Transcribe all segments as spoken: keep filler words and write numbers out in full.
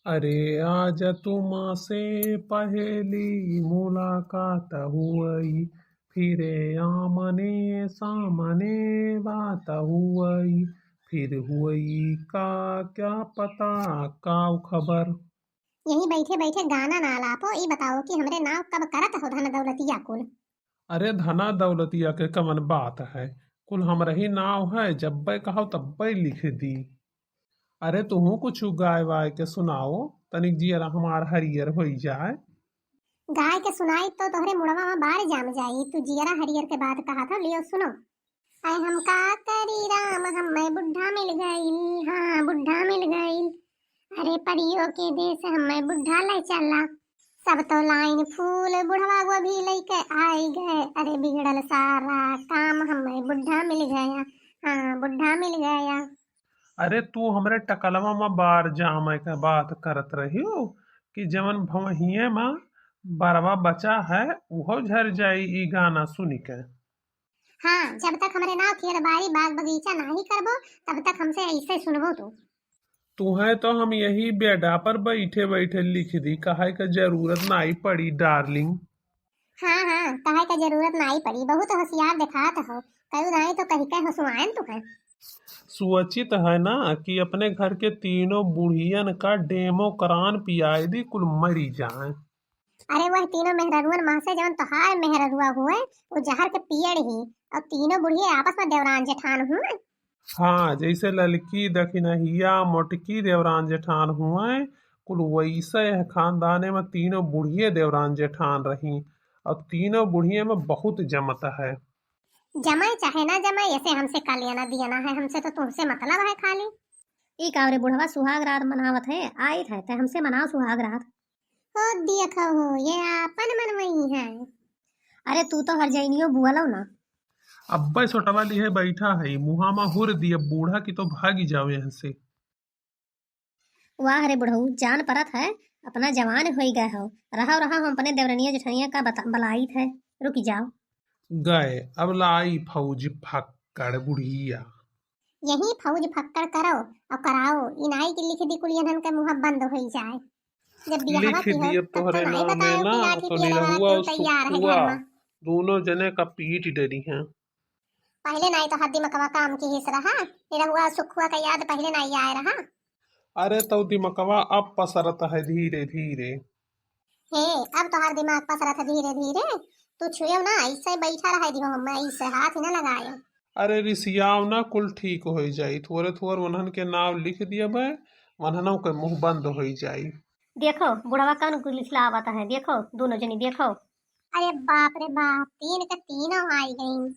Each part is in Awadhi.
अरे आज तुमसे पहली मुलाकात हुई, फिर आमने सामने बात हुई, फिर हुई का क्या पता, का खबर। यही बैठे बैठे गाना ना लापो, ई बताओ कि हमरे नाव कब करत हो धन दौलतिया कुल? अरे धना दौलतिया के कवन बात है, कुल हमरही नाव है, जब्बे कहो तब्बे लिख दी। अरे तुहू कुछ गाय वाय के सुनाओ, तनिक जियरा हमार हरियर होई जाए। गाय के सुनाई तो तोहरे मुड़वा में बार जाम जाई, तू जियरा हरियर के बात कहा था, लियो सुनो। ऐ हम का करी राम, हम्मै बुढ़ा मिल गइल, हाँ बुढ़ा मिल गइल। अरे परियो के देश हम्मै बुढ़ा ले चला। सब तो लाइन फूल बुढ़वा गोभी लइके आई गए। अरे बिगड़ल सारा काम हम्मै बुढ़ा मिल गया, हाँ बुढ़ा मिल गया। अरे तू हमरे टकलवा में बार जामे के बात करत रहियो कि जवन भवहिये में बरवा बचा है उहो झर जाई ई गाना सुनि के। हाँ, जब तक हमरे नाव खेत बारी बाग बगीचा नाही करबो, तब तक हमसे ऐसे सुनबो तू। तुहे तो हम यही बेडा पर बैठे बैठे लिख दी, कहे के जरूरत नाही पड़ी डार्लिंग। हाँ हाँ, कहे के जरूरत नाही पड़ी, बहुत होशियार देखात हो, कई दाई तो कही के हंसुआएन तुहे। सुवचित है ना कि अपने घर के तीनों बुढ़ियन का डेमो करान पियाए दी, कुल मरी जाए। अरे वह तीनों मेहररुअन में से जवन तोहार मेहररुआ हुए, वो जहर के पियड़ ही, और तीनों बुढ़िए आपस में देवरान जेठान हुए। हाँ, जैसे ललकी दखिनहिया मोटकी देवरान जेठान हुए, कुल वैसे यह खानदाने में तीनों बुढ़िए देवरान जेठान रही, और तीनों बुढ़िए में बहुत जमत है। जमाए चाहे ना जमाए, ऐसे हमसे का लेना देना है, हमसे तो तुमसे मतलब है खाली। ई का रे बुढ़वा सुहाग रात मनावत है, आइत है ते हमसे मनाओ सुहाग रात। हो देखो हो, ये आपन मनवई है। अरे तू तो हर जइनियो बुअलो ना। अब्बे सोटवा लिहे बैठा है, मुहा मा हुर दिए बूढ़ा की तो भागी जाओ यहाँ से। वाह रे बुढ़ऊ, जान परत है, अपना जवान होई गए हो। रहो रहो, हम अपने देवरनिया जेठनिया का बता-, बलाइत है, रुकि जाओ। गए, अब लाई फौज फक्कड़ बुढ़िया। यही फौज फक्कड़ करो और कराओ, ई नाई के लिख दी कुल इन्हन के मुँह बंद होई जाए। जब बियाहवा लिख की हो, दिए तब तो तोहरे नाई नामे बतायो ना, कि लाठी तो पियले वाला निरहुआ क्यों और तैयार है सुखुआ घर में। दोनों जने का पीट डरी हैं। पहिले नाई तो हर दिमकवा काम की हिस रहा, निरहुआ सुखुआ का याद पहिले नाई आए रहा। अरे तो दिमकवा अब पसरत है धीरे धीरे। हे, अब तोहार दिमाग पसरत है धीरे धीरे। तू छुएव ना, ऐसे बैठा रहे दिहो, मैं ऐसे हाथ ही ना लगाए। अरे रिसियाव ना, कुल ठीक होई जाई। थोरे थोर वन्हन के नाव लिख दिया बे, वन्हनों के मुँह बंद होई जाई। देखो, बुढ़वा कौन गुल खिलावत है, देखो, दोनों जनी देखो। अरे बाप रे बाप, तीन के तीनों आई गई।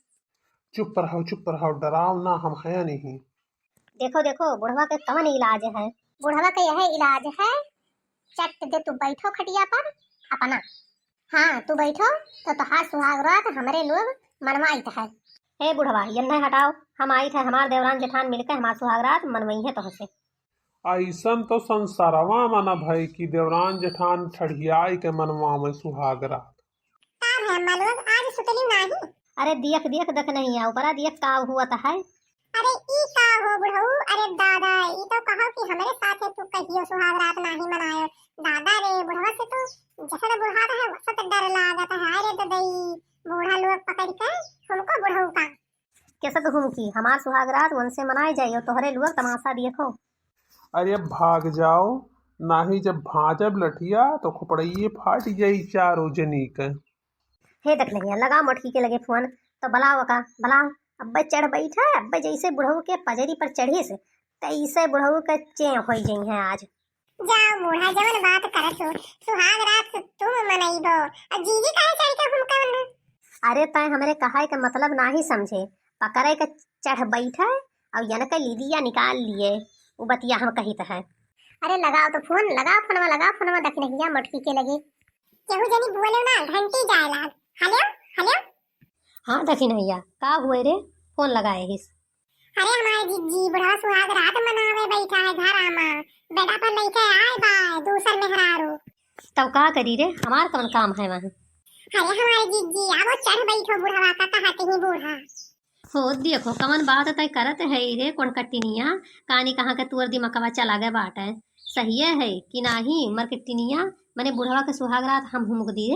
चुप रहो, चुप रहो, डराव ना, हम हैं नहीं। देखो, देखो, बुढ़वा के कवन इलाज है? बुढ़वा के यह इलाज है, चट दे तू बैठो खटिया पर अपना। हाँ, तू बैठो, तो तोहार सुहाग रात हमरे लोग मनवाइत है। हे बुढ़वा, यन्ने हटाओ, हम आइत है, हमार देवरान जेठान मिलके हमार सुहाग रात मनवई है तोहसे। अइसन तो संसारवा में न भई कि देवरान जेठान ठढ़ियाई के मनवावे सुहाग रात। का भई अम्मा लोग, आज सुतली नाही? अरे दियख, दियख, देख नहीं है, ऊपरा दियख का हुआ त है। अरे ई का हो बुढ़ऊ, अरे दादा, ई तो कहो कि हमरे साथे तू कहियो सुहाग रात नाही मनायो। दादा रे, बुढ़वा से तो जैसे तो बुढ़ात है, वैसे तो डर लागत है। अरे ददई, बूढ़ा लोग पकड़ के हमको बुढ़ऊ का। कैसे तो घूम की हमार सुहाग रात वनसे मनाए जाइयो, तोहरे लोग तमाशा देखो। अरे अब भाग जाओ, नाही जब भाजब लठिया तो खोपड़इये फाट जाई चारो जनी के। हे देख लगिया, लगाओ मोटकी के लगे फोन, तो बलाओ का, बलाओ। अब्बे चढ़ बैठा, अब्बे जैसे बुढ़ऊ के पजरी पर चढ़िस, तैसे बुढ़ऊ के चें होई जइहैं आज। जाओ बूढ़ा, जवन बात करत हो, सुहाग रात तू मनइबो, और जीजी काहे चढ़ के हुनका मन? अरे तैं हमरे कहे के मतलब नाही समझे, पकड़े के चढ़ बैठे और यनके लीदिया निकाल लिए, उ बतिया हम कहित है। अरे लगाओ तो फोन, लगाओ फोनवा, लगाओ फोनवा, दखिनहिया मोटकी के लगे। केहू जनी बोलो ना, घंटी जाए लाग। हेलो, हेलो। हाँ दखिनहिया, का हुए रे? फोन लगाए हिस। अरे हमारे जिज्जी बुढ़वा सुहाग रात मनावे बैठा है घर आमा, बेटा पर लेके आए बा दूसर मेहरारू। तब का करी रे, हमार कौन काम है वहाँ? अरे हमारे जिज्जी, आवो चढ़ बैठो बुढ़वा का, कहा कहीं बूढ़ा। हो देखो कवन बात तय करत है रे कोड़कटिनिया, कानी कहाँ के तुअर दिमकवा चला गए बाटे। सही है कि नाही मरकटिनिया, मने बुढ़वा के सुहाग रात हम हुमुक दिए।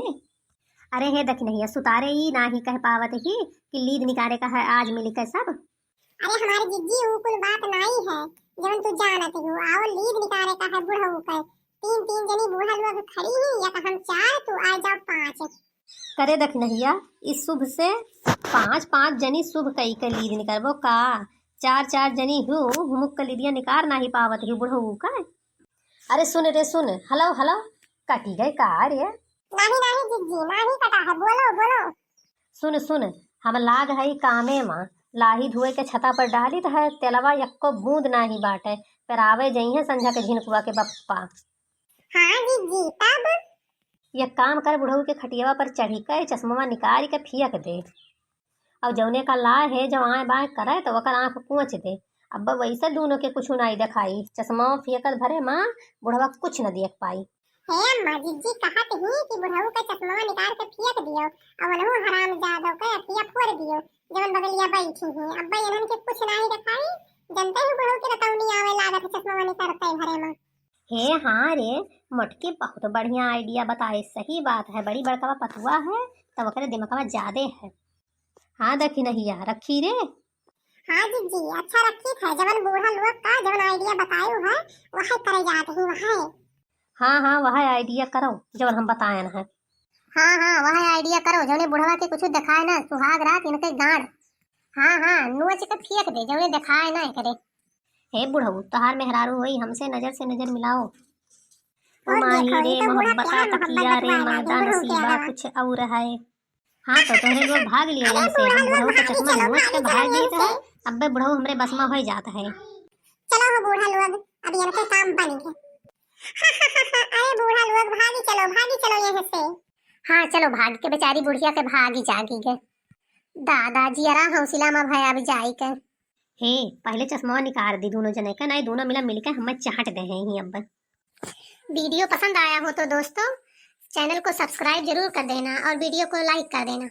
अरे हे दखिनहिया, सुतारे ई नाही कह पावत ही कि लीद निकारे का है आज मिली के सब। अरे हमारे जिज्जी, ऊ कुल बात नाही है जवन तू जानत हो। आओ लीद निकारे का है बुढ़ऊ के। तीन तीन जनी बूढ़ा लोग खड़ी ही, या तो हम चार, तू आ जाओ पाँच। करे दखिनहिया, इस शुभ से पाँच पाँच जनी शुभ कई के लीद निकरबो का? चार चार जनी हूँ हुमुक के लीदिया निकार नाही पावत ही बुढ़ऊ का। अरे सुन रे सुन, हेलो हेलो, कटी गए का रे? नाही नाही जिज्जी, नाही कटा है, बोलो बोलो। सुन सुन, हम लाग है कामे मा, लाही धोए के छता पर डालित है, तेलवा यक्को बूंद नाही बाटे, पेरावे जइहे संझा के झिनकुआ के बप्पा। हाँ जिज्जी, तब? एक काम कर, बुढ़ऊ के खटियावा पर चढ़ी के चश्मवा निकाल के फियक दे। और जौने का लाए है, जब आए बाएं करे, तो ओकर आँख पूछ दे। अब वैसे दूनों के कुछ नाई देखाई। चश्मा फेंकत भरे माँ, बुढ़वा कुछ न देख पाई। हे अम्मा, जिज्जी कहत ही कि बुढ़ऊ के चश्मा निकाल के फेंक दियो, और उन्हों हराम जादो के अखिया फोड़ दियो, जवन बगलिया बैठी ही। अब इन्हन के कुछ नाई देखाई, जनते ही बुढ़ऊ के रतौनी आवे लागत है चश्मा निकालते भरे माँ। हे हाँ रे, मोटकी बहुत बढ़िया idea बताए, सही बात है, बड़ी बड़कवा पतुआ है, तब ओकरे दिमागवा जादे है। हाँ दखिनहिया, रखी रे। हाँ जिज्जी, अच्छा रखी है, जवन बूढ़ा लोग का जवन idea बतायु है, वही करे जात ही, वही। हाँ हाँ, वही idea करो जवन हम बतायन है। हाँ हाँ, वही idea करो, जौने बुढ़वा के कुछ देखाए ना, सुहाग रात इनके गांड। हाँ हाँ, नोच के फेंक दे, जौने देखाए ना एकरे। हे बुढ़ऊ, तोहार मेहरारू होई, हमसे नजर से नजर मिलाओ। ओ और माही देखो, रे, ये तो बूढ़ा मोहब्बता क्या मोहब्बत तकिया रे, बतवाना है, मर्दा बुढ़ऊ के नसीबा अलावा। कुछ और है। हाँ, तो तोहरे लोग भाग लिए अरे यहाँ से, बूढ़ा हम लोग बुढ़ऊ के भागी चश्मा चलो, नोच के भागी भाग चलो गए यहाँ से। थे। अब्बे बुढ़ऊ हमरे बस में हो जात है। चलो हो बूढ़ा लोग, अब इनके काम बन गए। अरे बूढ़ा लोग भागी चलो, भागी चलो यहाँ से। हाँ, चलो भाग के बेचारी बुढ़िया के भागी जागी गए। दादा जियरा हौसला में भया अब जाई के। हे, पहले चश्मा निकाल दी दोनों जने का, नहीं दोनों मिला मिलके हमें चाट दे हैं ही अब। Video पसंद आया हो तो दोस्तों, channel को subscribe जरूर कर देना और video को like कर देना।